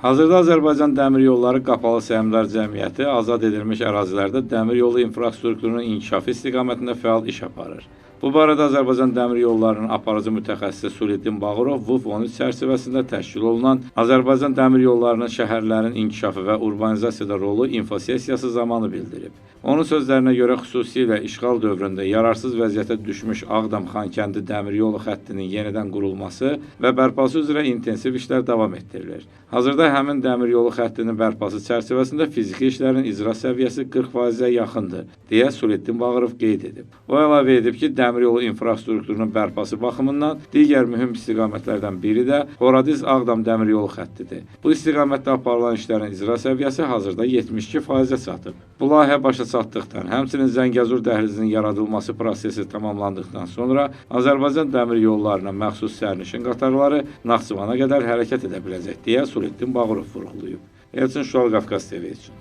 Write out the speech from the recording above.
Hazırda Azərbaycan Dəmir Yolları Qapalı Səhmdar Cəmiyyəti azad edilmiş ərazilərdə dəmir yolu infrastrukturunun inkişafı istiqamətində fəal iş aparır. Bu barədə Azərbaycan Dəmir Yollarının aparıcı mütəxəssisi Suliddin Bağırov VUF 13 çərçivəsində təşkil olunan Azərbaycan Dəmir Yollarının şəhərlərin inkişafı və urbanizasiyada rolu infosessiyası zamanı bildirib. Onun sözlərinə görə xüsusilə işğal dövründə yararsız vəziyyətə düşmüş Ağdam-Xankəndi dəmir yolu xəttinin yenidən qurulması və bərpası üzrə intensiv işlər davam etdirilir. Hazırda həmin dəmir yolu xəttinin bərpası çərçivəsində fiziki işlərin icra səviyyəsi 40%-ə yaxındır, deyə Suliddin Bağırov qeyd edib. O əlavə edib ki, dəmir yolu infrastrukturunun bərpası baxımından digər mühüm istiqamətlərdən biri də Horadiz-Ağdam dəmir yolu xəttidir. Bu istiqamətdə aparılan işlərin icra səviyyəsi hazırda 72%-ə çatıb. Bu layihə başa çatdıqdan, həmçinin Zəngəzur dəhlizinin yaradılması prosesi tamamlandıqdan sonra Azərbaycan dəmir yollarına məxsus sərnişin qatarları Naxçıvana qədər hərəkət edə biləcək, deyə Suliddin Bağırov vurğulayıb. Elçin Şual, Qafqaz TV üçün.